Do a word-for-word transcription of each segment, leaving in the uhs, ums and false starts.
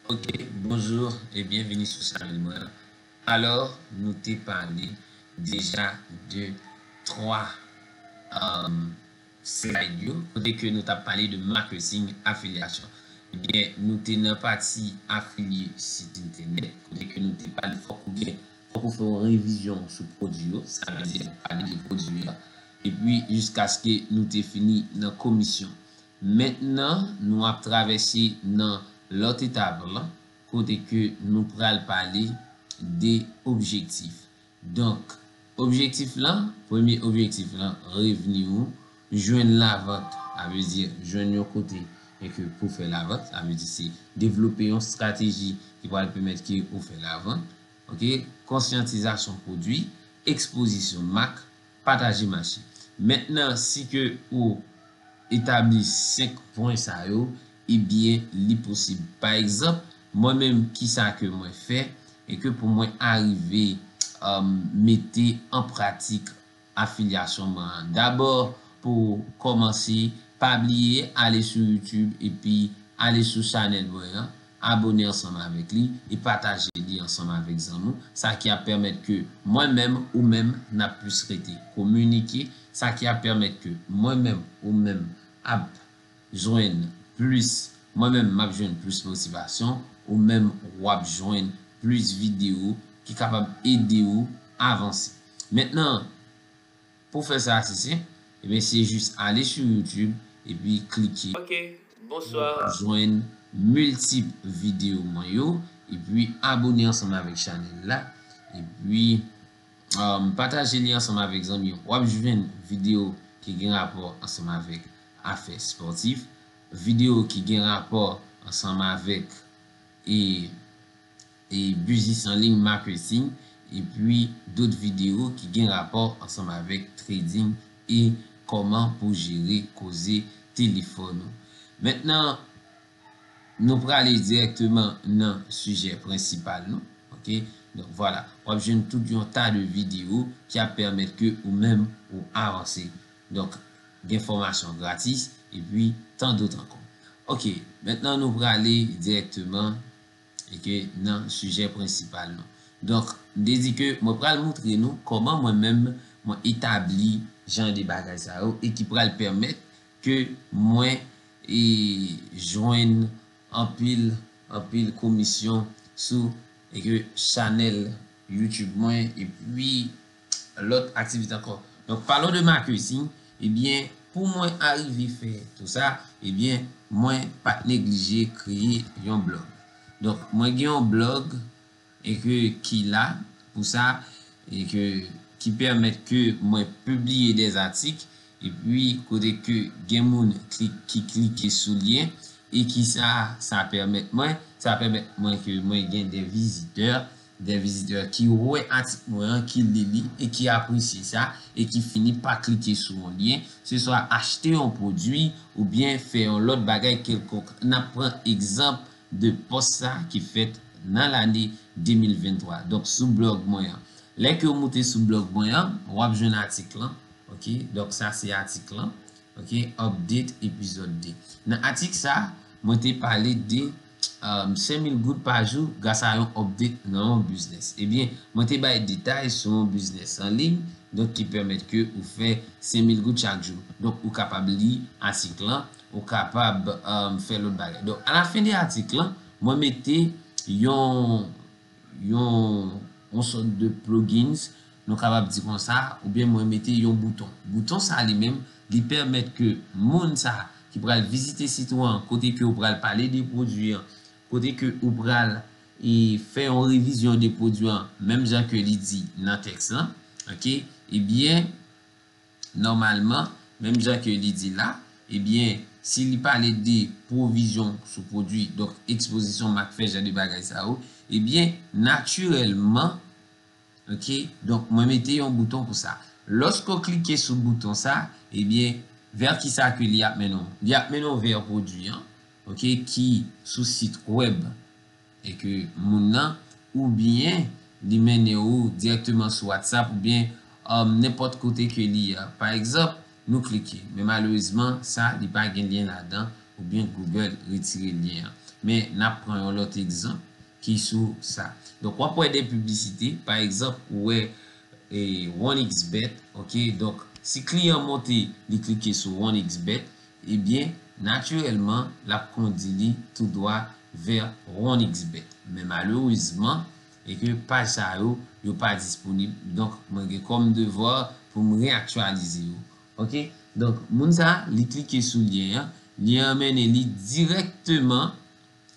Ok, bonjou e byenvini sou chanèl mwen. Alò, nou te pale deja de twa, um, slide yo, kote ke nou t ap pale de marketing afilyasyon. Ebyen, nou te nan pati afilye sit entènèt, kote ke nou te pale fòk ou gen, fòk ou fè yon revizyon sou pwodui yo, sa vle di nou pale de pwodui a, epi jiskaske nou te fini nan komisyon. Mentnan, nou ap travèse nan lòt etap lan, kote ke nou pral pale de objektif. Donk, objektif lan, premye objektif lan, revni ou, jwenn lavant, sa vle di jwenn yon kote e ke pou fè lavant, sa vle di se devlope yon estrateji ki pral pèmèt ke ou fè lavant. Ok, konsyantizasyon pwodui, ekspozisyon mak, pataje mache. Mentnan, si ke ou etabli senk pwen sa yo, ebyen, li posib. Pa egzanp, mwen menm, kisa ke mwen fè, e ke pou mwen arive, um, mete an pratik afilyasyon mwen an. Dabò, pou kòmanse, pa bliye ale sou YouTube epi ale sou chanèl mwen an, abone ansanm avèk li e pataje li ansanm avèk zanmi w, sa ki ap pèmèt ke mwen menm ou menm n ap plis rete kominike, sa ki ap pèmèt ke mwen menm ou menm ap jwenn plis, mwen menm m ap jwenn plis motivasyon, ou menm w ap jwenn plis videyo ki kapab ede w avanse. Mentnan, pou fè sa, se senp, ebyen, se jis ale sou YouTube epi klike. Ok, bonswa. W ap jwenn miltip videyo mwen yo, epi abone ansanm avèk chanèl la, epi, um, pataje li ansanm avèk zanmi w. W ap jwenn videyo ki gen rapò ansanm avèk afè spòtif, videyo ki gen rapò ansanm avèk e, e biznis an liy, marketing, epi dòt videyo ki gen rapò ansanm avèk trading e kòman pou jere koze telefòn ou. Mentnan, nou prale dirèkteman nan sijè prensipal nou. Ok? Donk, vwala, w ap jwenn tout yon ta de videyo ki ap pèmèt ke ou menm ou avanse. Donk, gen fòmasyon gratis, epi tant d'autres ankò. Ok, mentnan nou prale dirèkteman e ke nan sijè prensipal nou. Donk, m te di ke mwen pral montre nou kòman mwen menm mwen etabli jan de bagay sa yo e ki pral pèmèt ke mwen e jwenn anpil, anpil komisyon sou e ke chanèl YouTube mwen epi lòt aktivite ankò. Donk, parlons de marketing, ebyen, pou mwen arive fè tou sa, ebyen, mwen pa t neglije kreye yon blòg. Donk, mwen gen yon blòg e ke ki la pou sa, e ke ki pèmèt ke mwen pibliye dè atik, epi kote ke gen moun klik, ki klike sou lyen, e ki sa, sa pèmèt mwen, sa pèmèt mwen ke mwen gen dè vizitè, dè vizitè ki wè atik mwen an, ki li li, e ki apresye sa, e ki fini pa klike sou yon lyen, se swa achte yon pwodui, oubyen fè yon lòt bagay kèlkonk. N ap pran egzanp de pòs sa ki fèt nan lane de mil venntwa. Donk, sou blòg mwen an. Lè ke w moute sou blòg mwen an, w ap jwenn atik lan. Ok? Donk, sa se atik lan. Ok? Update epizòd de. Nan atik sa, mwen te pale de, um, senk mil goud pa jou gras a yon update nan yon biznis. Ebyen, mwen te bay detay sou yon biznis an liy, donk ki pèmèt ke ou fè senk mil goud chak jou. Donk, ou kapab li atik lan, ou kapab, um, fè lòt bagay. Donk, alafen de atik lan, mwen mete yon, yon, yon sòt de plugins, nou kapab di konsa, oubyen mwen mete yon bouton. Bouton sa li menm, li pèmèt ke moun sa ki pral vizite sit ou an, kote ke ou pral pale de pwodui an, kote ke ou pral e fè yon revizyon de pwodui an, menm jan ke li di nan tèks lan, ok? Ebyen, nòmalman, menm jan ke li di la, ebyen, si li pale de pwovizyon sou pwodui, donk ekspozisyon mak fè jan de bagay sa yo, ebyen, natirèlman, ok, donk mwen mete yon bouton pou sa. Lòske w klike sou bouton sa, ebyen, vè kisa ke li ap mennen w? Li ap mennen w vè pwodui an, ok, ki sou sit wèb e ke moun nan, oubyen li mennen ou dirèkteman sou WhatsApp, oubyen, um, nenpòt kote ke li ye a. Pa egzanp, nou klike, men malerezman, sa, li pa gen lyen ladan, oubyen Google retire lyen an. Men, n ap pran yon lòt egzanp ki sou sa. Donk, w ap wè de piblisite, pa egzanp, ou wè e, one X bet, ok? Donk, si kliyan monte, li klike sou one X bet, ebyen, natirèlman, l ap kondi li tou dwa vè one X bet. Men malerezman, e ke paj sa yo, yo pa disponib. Donk, mwen gen kòm devwa pou m reaktyalize yo. Ok? Donk, moun sa, li klike sou lyen an, lyen an mennen li dirèkteman,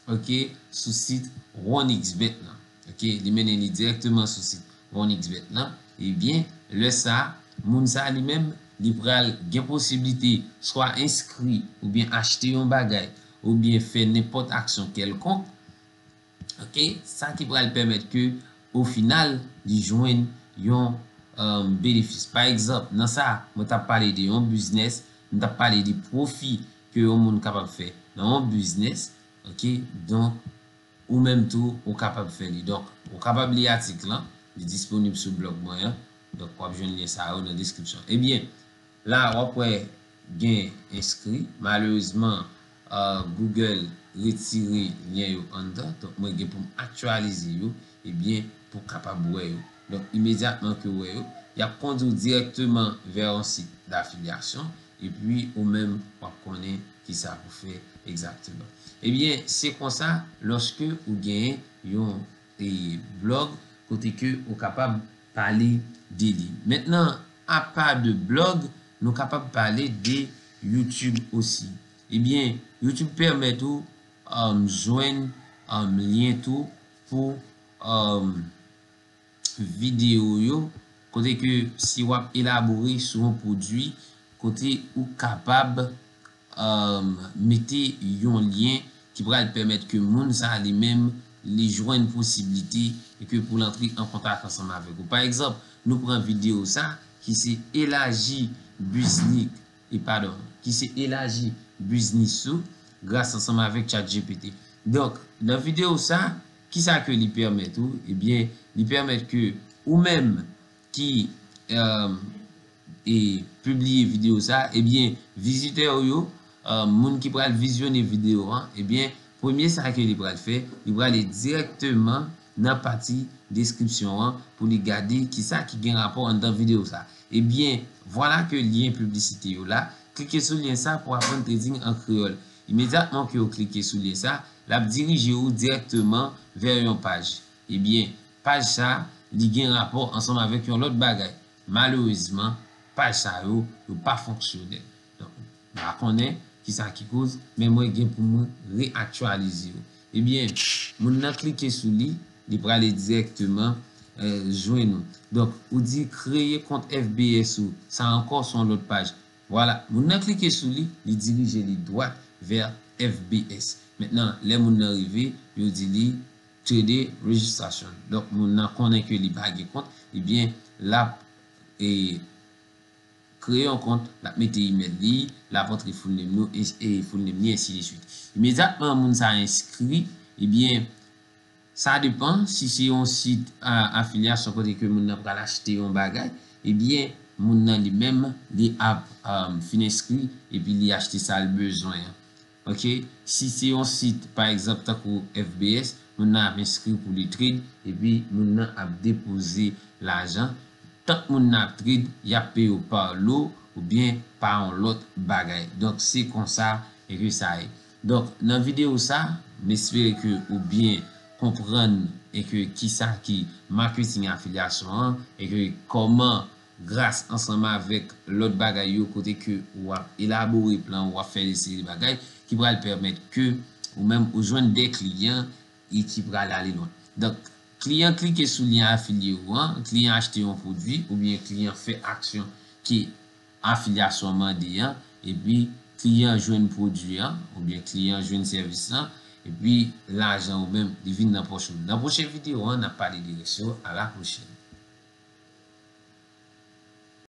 ok, sou sit one X bet lan. Ok, li mennen li dirèkteman sou sit one X bet lan. Ebyen, lè sa, moun sa li menm, li pral gen posiblite swa enskri oubyen achte yon bagay oubyen fè nenpòt aksyon kèlkonk. Ok, sa ki pral pèmèt ke, o final, li jwenn yon um, benefis. Pa egzanp, nan sa, mwen t ap pale de yon biznis, mwen t ap pale de pwofi ke yon moun kapab fè nan yon biznis, ok? Donk, ou menm tou, ou kapab fè li. Donk, ou kapab li atik lan, li disponib sou blòg mwen an. Donk, w ap jwenn lyen sa yo nan deskripsyon. Ebyen, la, w ap wè gen enskri. Malerezman, uh, Google retire lyen yo anndan. Donk, mwen gen pou m aktyalize yo, ebyen, pou kapab wè yo. Donk, imedyatman ke w wè yo, y ap kondi w dirèkteman vè yon sit dafilyasyon, epi ou menm, w ap konnen kisa pou fè egzakteman. Ebyen, se konsa, lòske ou genyen yon e, blòg, kote ke ou kapab pale de li. Mentnan, apa de blòg, nou kapab pale de YouTube osi. Ebyen, YouTube pèmèt ou um, jwenn um, lyen tou pou um, videyo yo, kote ke si w ap elabore sou yon pwodui, kote ou kapab um, mete yon lyen ki pral pèmèt ke moun sa li menm li jwenn posiblite e ke pou l antre an kontak ansanm avèk ou. Pa egzanp, nou pran videyo sa ki se elaji biznis, e padon, ki se elaji biznis ou gras ansanm avèk ChatGPT. Donk, nan videyo sa, kisa ke li pèmèt ou? Ebyen, li pèmèt ke ou menm ki um, e pibliye videyo sa, ebyen, vizitè w yo, um, moun ki pral vizyone videyo an, ebyen, premye sa ke li pral fè, li prale dirèkteman nan pati deskripsyon an pou li gade kisa ki gen rapò anndan videyo sa. Ebyen, vwala ke lyen piblisite yo la, klike sou lyen sa pou aprann trading an kreyòl. Imedyatman ke w klike sou lyen sa, l ap dirije w dirèkteman vè yon paj. Ebyen, paj sa, li gen rapò ansanm avèk yon lòt bagay. Malerezman, paj sa yo, yo pa fonksyonèl. Donk, m pa konnen kisa ki koz, men mwen gen pou mwen reaktyalize yo. Ebyen, moun nan klike sou li, li prale dirèkteman eh, jwenn ou. Donk, ou di kreye kont F B S ou. Sa ankò se yon lòt paj. Vwala, moun nan klike sou li, li dirije li dwat vè F B S. Mentnan, lè moun nan rive, yo di li trade registration. Donk, moun nan konnen ke li pa gen kont, ebyen, l ap e, kreye yon kont, l ap mete email li, l ap antre full name nou, e, e full name li, ensi de swit. Imedyatman moun sa enskri, ebyen, sa depann, si se yon sit a, afilyasyon kote ke moun nan pral achte yon bagay, ebyen, moun nan li menm, li ap um, fin enskri, epi li achte sa l bezwen an. Ok? Si se yon sit, pa egzanp, tankou F B S, moun nan ap enskri pou li trade, epi moun nan ap depoze lajan. Tank moun nan ap trade, y ap peye w pa lo oubyen pa yon lòt bagay. Donk, se konsa ke sa ye. Donk, nan videyo sa, m espere ke ou byen konprann e ke kisa ki maketing afilyasyon an, e ke kòman gras ansanm avèk lòt bagay yo kote ke w ap elabore plan, w ap fè de seri bagay ki pral pèmèt ke ou menm ou jwenn de kliyan e ki pral ale lwen. Donk, kliyan klike sou lyen afilye ou an, kliyan achte yon pwodui oubyen kliyan fè aksyon ke afilyasyon an mande an, epi kliyan jwenn pwodui an oubyen kliyan jwenn sèvis lan, epi lajan ou menm li vin nan pòch ou. Nan pwochen videyo an, n ap pale de rès yo. A la pwochèn.